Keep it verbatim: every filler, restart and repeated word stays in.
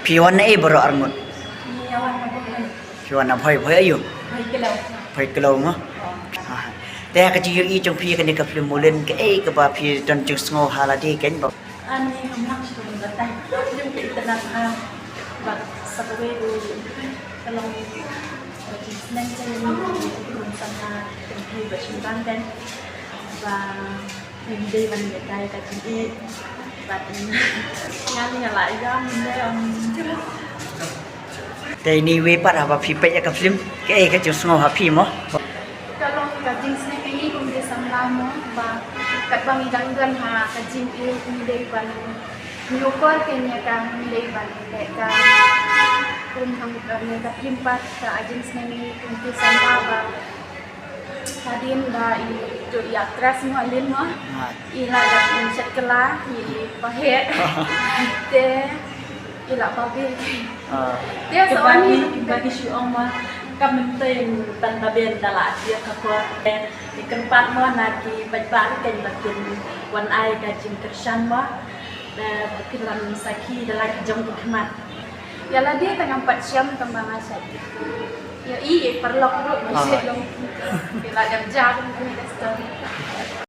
Phi wan na ei baroh arngut? Phi wan na Bhoi, Bhoi aïu? Bhoi Khlaw mo. Te ha ka jingïohi jong phi ïa kane ka film Mulin, kaei kaba phi don jingsngew ha lade keiñ ba? Ani ngam lah shuh ban batai. Film ka itynnad bha bad sa kawei ruh ka long ka jingsneng ka long ka long sa na ka jingïohi bad sngewbha keiñ ba ngim dei ban ïa kai ka jingïeit bad nga ni nga la ïam ne am. Te ine iwei pat haba phi peit ïa ka film, kaei ka jingsngew ha phi mo? Ka long ka jingsneng ïa ngi kum ki samla mo ba katba ngi dang don ha ka jingïeit ngi dei ban ñiewkor keiñ ïa ka, ngi dei ban leh ka kum hangta ne ka film pat ka jingsneng ïa ngi kum ki samla ba hadien ba i tu i actress mo, Lin mo. Ha. I la dap shet kylla, i paheh. Te i la babe. Ha. Te sa wan ni ba ki shu ong ma ka myntoi ban babe da la ïa ka por. Te i kyrpad mo na ki paidbah keiñ ba kin wan ai ka jingkyrshan mo. Te ba kin wan sakhi da la ki jong ki khmat. Ïa lade te ngam pat shem tang ba nga shet. Ïa i, i paralok ruh ba shet long. Ïa la dang ja kum kane ka story.